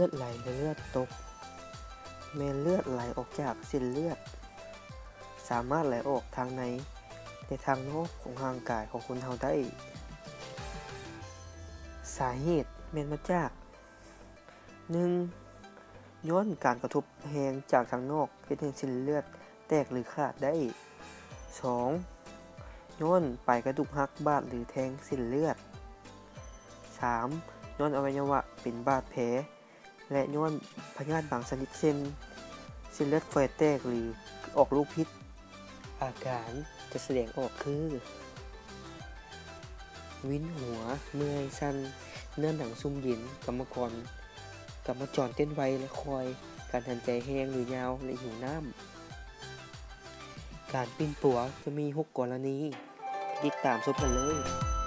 ລືອດໄຫຼ ແລະ ເລືອດຕົກ ແມ່ນເລືອດໄຫຼອອກຈາກເສັ້ນເລືອດ ສາມາດໄຫຼອອກທາງໃນ ແລະ ທາງນອກຂອງຮ່າງກາຍຂອງຄົນເຮົາໄດ້. ສາເຫດແມ່ນມາຈາກ ໜຶ່ງ ຍ້ອນການກະທົບແຮງຈາກທາງນອກເຮັດໃຫ້ເສັ້ນເລືອດແຕກ ຫຼື ຂາດໄດ້. ສອງ ຍ້ອນປາຍກະດູກຫັກບາດ ຫຼື ແທງເສັ້ນເລືອດ. ສາມ ຍ້ອນອະໄວຍະວະເປັນບາດແຜ ແລະ ຍ້ອນພະຍາດບາງຊະນິດ ເຊັ່ນ ເສັ້ນເລືອດຝອຍແຕກ ຫຼື ອອກລູກຜິດ. ອາການຈະສະແດງອອກຄື ວິນຫົວ, ເມື່ອຍ, ສັ່ນ, ເນື້ອໜັງຊຸ່ມເຢັນ, ກຳມະກອນ, ກຳມະຈອນເຕັ້ນໄວ ແລະ ຄ່ອຍ, ການຫາຍໃຈແຮງ ຫຼື ຍາວ ແລະ ຫິວນ້ຳ. ການປິ່ນປົວຈະມີຫົກກໍລະນີ, ຕິດຕາມຊົມກັນເລີຍ.